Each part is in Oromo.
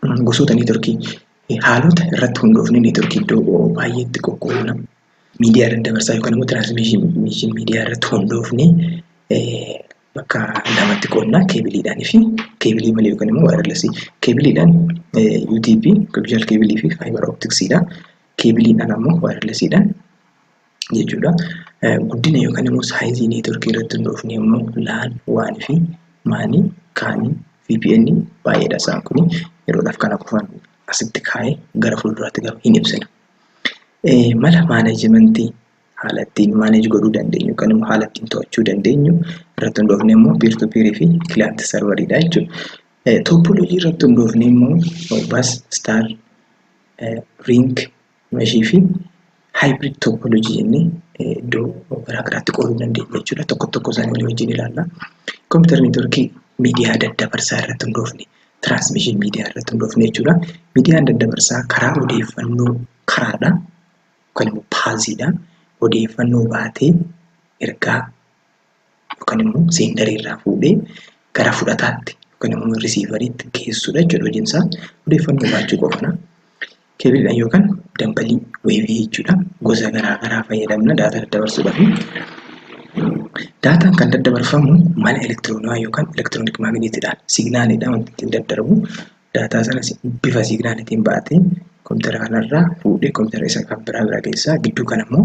Gosoota neetworkii haalota irratti hundoofne neetworkii iddoo baay'eetti qoqqoodna. Miidiyaa daddabarsaa yookaan immoo transmission miidiyaa irratti hundoofne bakka lamatti qoodna: keebiliidhaanii fi keebilii malee yookaan immoo wirelessii. Keebiliidhaan UTP, coaxial keebilii fi fiber opticsiidha. Keebiliidhaan ammoo wirelessiidhaan jechuudha. Guddina yookaan immoo sizeii neetworkii irratti hundoofne immoo LAN, WAN fi MANii, CANii, VPN baay'eedha isaan kuni. Yeroodhaaf kana qofaan asitti kaa'ee gara fuulduraatti garuu hin ibsina. Mala managementii, haala ittiin manage godhuu dandeenyu yookaan immoo haala ittiin to'achuu dandeenyu irratti hundoofne immoo peer to peerii fi client serveriidha jechuudha. Topologyii irratti hundoofne immoo bus, star, ring, meshii fi hybrid topologyii jennee iddoo garaa garaatti qooduu dandeenya jechuudha. Tokko tokko isaanii walii wajjin ilaalla. Computer neetworkii miidiyaa daddabarsaa irratti hundoofne, transmission miidiyaa irratti hundoofne jechuudha. Miidiyaan daddabarsaa karaa odeeffannoo karaadha yookaan immoo pathiidha. Odeeffannoo baatee ergaa yookaan immoo senderii irraa fuudhee gara fudhataatti yookaan immoo receiveriitti geessudha jechuudha hojiin isaa. Odeeffannoo baachuu qofadha. Keebiliidhaan yookaan dambalii waveii jechuudha. Gosa garaa garaa fayyadamna daataa daddabarsuudhaaf. Daataan kan daddabarfamu mala elektiroonaa yookaan electronic magnetiidhaan, signaliidhaan wanti ittiin daddarbu. Daataa sana bifa signaliitiin baatee kompiitara kanarraa fuudhee kompiitara isa kan biraa bira geessaa. Gidduu kana immoo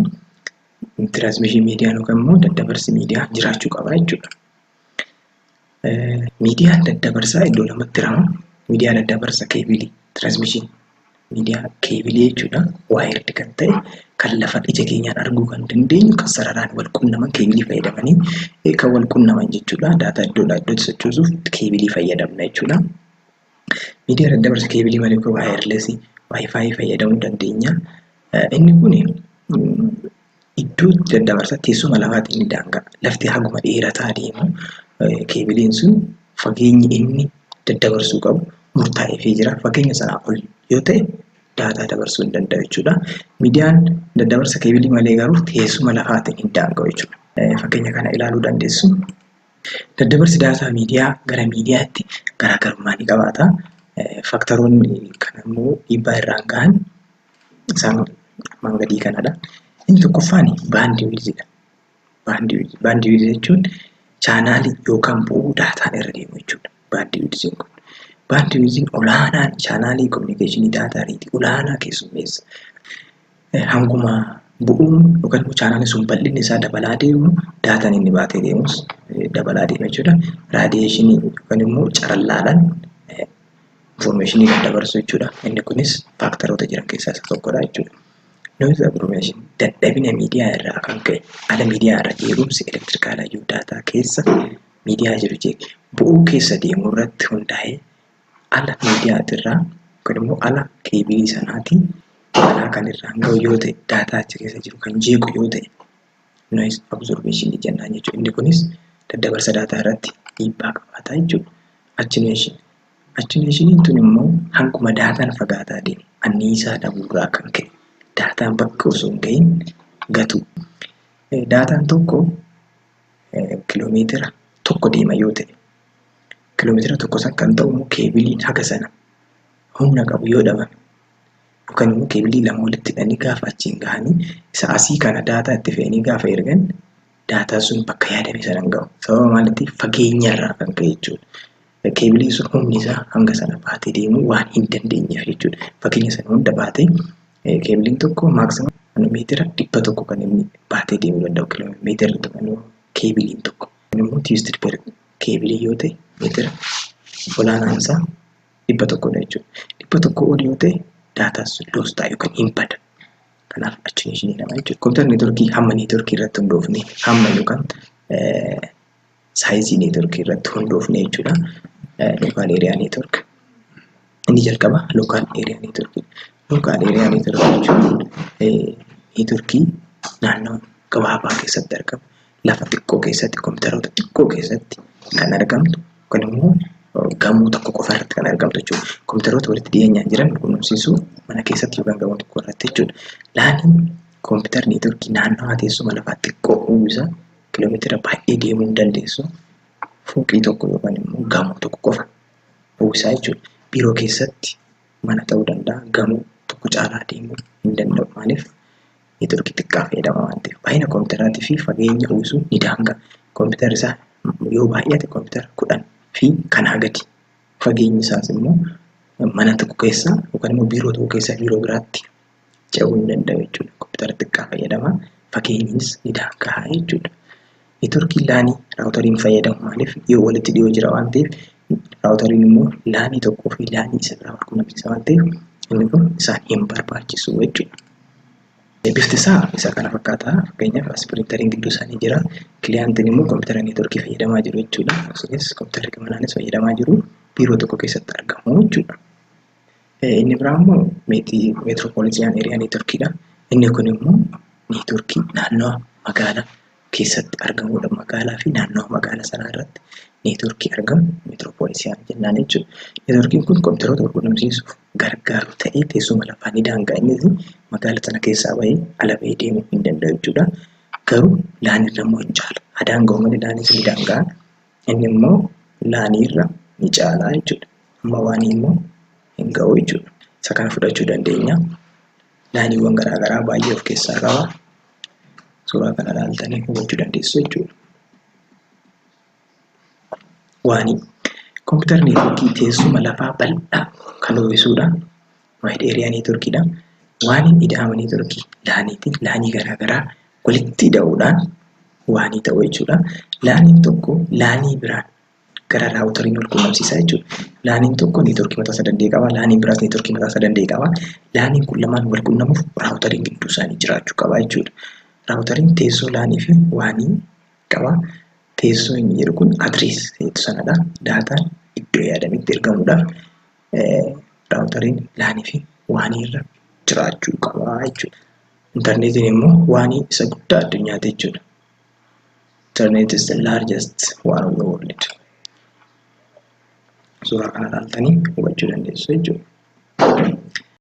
transmission miidiyaan yookaan immoo daddabarsi miidiyaa jiraachuu qaba jechuudha. Miidiyaan daddabarsaa iddoo lamatti hirama. Miidiyaa daddabarsa keebilii, transmission miidiyaa keebilii jechuudha. Wired kan ta'e, kan lafa ija keenyaan arguu kan dandeenyu, kan sararaan wal qunnaman, keebilii fayyadamanii kan wal qunnaman jechuudha. Daataa iddoodhaa iddootti sochoosuuf keebilii fayyadamna jechuudha. Miidiyaa daddabarsa keebilii malee yookaan wirelessii, WiFi fayyadamuu dandeenya. Inni kun iddoo daddabarsa teessuma lafaatiin ni daanga'a. Lafti haguma dheerataa deemu keebiliin sun fageenyi inni daddabarsuu qabu murtaa'eefii jira. Fageenya sanaa ol yoo ta'e daataa dabarsuu hin danda'u jechuudha. Miidiyaan daddabarsa keebilii malee garuu teessuma lafaatiin hin daanga'u jechuudha. Fakkeenya kana ilaaluu dandeessu. Daddabarsi daataa miidiyaa gara miidiyaatti garaagarummaa ni qabaata. Factoroonni kana immoo dhiibbaa irraan gahan isaan armaan gadii kanadha. Inni tokkoffaan bandwidthidha. Bandwidthii. Bandwidthii jechuun channelii yookaan bu'uu daataan irra deemu jechuudha. Bandwidthiin kun. Bandwidthiin olaanaan channelii communicationii data rateii olaanaa keessummeessa. Hanguma bu'uun yookaan immoo channeliin sun bal'inni isaa dabalaa deemu, daataan inni baatee deemus dabalaa deema jechuudha. Radiationii yookaan immoo carallaadhaan informationii kan dabarsu jechuudha. Inni kunis factoroota jiran keessaa isa tokkodha jechuudha. Noise absorption, dadhabina miidiyaa irraa kan ka'e ala miidiyaa irra jeequmsi electricalaa yoo daataa keessa miidiyaa jiru jeeqe, bu'uu keessa deemuu irratti hundaa'ee ala miidiyaatirraa yookaan immoo ala keebilii sanaatiin balaa kan irraan ga'u yoo ta'e, daataa achi keessa jiru kan jeequ yoo ta'e, noise absorption jennaan jechuudha. Inni kunis daddabarsa daataa irratti dhiibbaa qabaata jechuudha. Attenuation. Attenuationiin tun immoo hanguma daataan fagaataa deemu anniisaa dhabuurraa kan ka'e daataan bakka osoo hin gahin gatu. Daataan tokko kiiloomeetira 1 deema yoo ta'e, kiiloomeetira 1 san kan ta'u immoo keebiliin haga sana humna qabu yoo dhabame yookaan immoo keebilii lama walitti hidhanii gaafa achiin gahanii isa asii kana daataa itti fe'anii gaafa ergan, daataan sun bakka yaadame sana hin ga'u. Sababa maaliitiif? Fageenyarraa kan ka'e jechuudha. Keebiliin sun humni isaa hanga sana baatee deemuu waan hin dandeenyeef jechuudha. Fageenya sana hunda baatee keebiliin tokko maximum meetira 100 kan inni baatee deemuu danda'u, kiiloomeetira tokko keebiliin tokko. Immoo twisted pair keebilii yoo ta'e meetira olaanaan isaa 100dha jechuudha. 100 ol yoo ta'e daataan sun loss ta'a yookaan hin bada. Kanaaf attenuationii jedhama jechuudha. Computer neetworkii hamma neetworkii irratti hundoofne, hamma yookaan sizeii neetworkii irratti hundoofne jechuudha. Local area network. Inni jalqaba local area networkii. Local area networkii jechuun neetworkii naannoo gabaabaa keessatti argamu. Lafa xiqqoo keessatti, kompiitaroota xiqqoo keessatti kan argamtu yookaan immoo gamoo tokko qofa irratti kan argamtu jechuudha. Kompiitaroota walitti dhiyeenyaan jiran quunnamsiisuu mana keessatti yookaan gamoo tokko irratti jechuudha. LANiin computer neetworkii naannawaa teessuma lafaa xiqqoo uwwisa, kiiloomeetira baay'ee deemuu hin dandeessu. Fooqii tokko yookaan immoo gamoo tokko qofa uwwisaa jechuudha. Biiroo keessatti Mana ta'uu danda'a, gamoo tokko caalaa deemuu hin danda'u. Maaliif? Neetworkii xiqqaa fayyadama waan ta'eef. Baay'ina kompiitaraatii fi fageenya uwwisuu ni daanga'a. Kompiitarri isaa yoo baay'ate kompiitara 10 fi kanaa gadi. Fageenyi isaas immoo mana tokko keessaa yookaan immoo biiroo tokko keessaa biiroo biraatti ce'uu hin danda'u jechuudha. Kompiitara xiqqaa fayyadama. Fageenyis ni daanga'a jechuudha. Neetworkii LANii routeriin fayyadamu. Maaliif? Dhiyoo walitti dhiyoo jira waan ta'eef, routeriin immoo LANii tokkoo fi LANii isa biraa wal quunnamsiisa waan ta'eef, inni kun isaan hin barbaachisu jechuudha. Bifti isaa isa kana fakkaata. Fakkeenyaaf, as printeriin gidduu isaanii jira. Clientiin immoo kompiitara neetworkii fayyadamaa jiru jechuudha. Asinis kompiitarri gamanaanis fayyadamaa jiru. Biiroo tokko keessatti argamu jechuudha. Inni biraa immoo metropolitan area networkiidha. Inni kun immoo neetworkii naannawa magaalaa keessatti argamudha. Magaalaa fi naannawa magaalaa sanaa irratti neetworkii argamu metropolitan jennaan jechuudha. Neetworkiin kun kompiitaroota wal quunnamsiisuuf gargaaru ta'ee teessuma lafaa ni daanga'a. Innis magaalaa sana keessaa bahee ala bahee deemuu hin danda'u jechuudha. Garuu LANirra immoo hin caala. Haa daanga'u malee LANis ni daanga'a. Inni immoo LANirra ni caala jechuudha. Amma WANii immoo hin ga'u jechuudha. Isa kana fudhachuu dandeenya. LANiiwwan garaagaraa baay'ee of keessaa qaba. Suuraa kana ilaaltanii hubachuu dandeessu jechuudha. WANii. Kompiitarri neetworkii teessuma lafaa bal'aa kan uwwisudha. Wide area networkiidha. WANiin ida'ama neetworkii LANiitiin LANii garaagaraa walitti ida'uudhaan WANii ta'u jechuudha. LANiin tokko LANii biraan gara routeriin wal quunnamsiisa jechuudha. LANiin tokko neetworkii mataa isaa danda'e qaba. LANiin biraas neetworkii mataa isaa danda'e qaba. LANiin kun lamaan wal quunnamuuf routeriin gidduu isaanii jiraachuu qaba jechuudha. Routeriin teessoo LANii fi WANii qaba. Teessoo inni jedhu kun address sanadha. Daataan iddoo yaadametti ergamuudhaaf routeriin LANii fi WANii irra jiraachuu qaba jechuudha. Intarneetiin immoo WANii isa guddaa addunyaati jechuudha. Internet is the largest one of the world. Suuraa kana ilaaltanii hubachuu dandeessu jechuudha.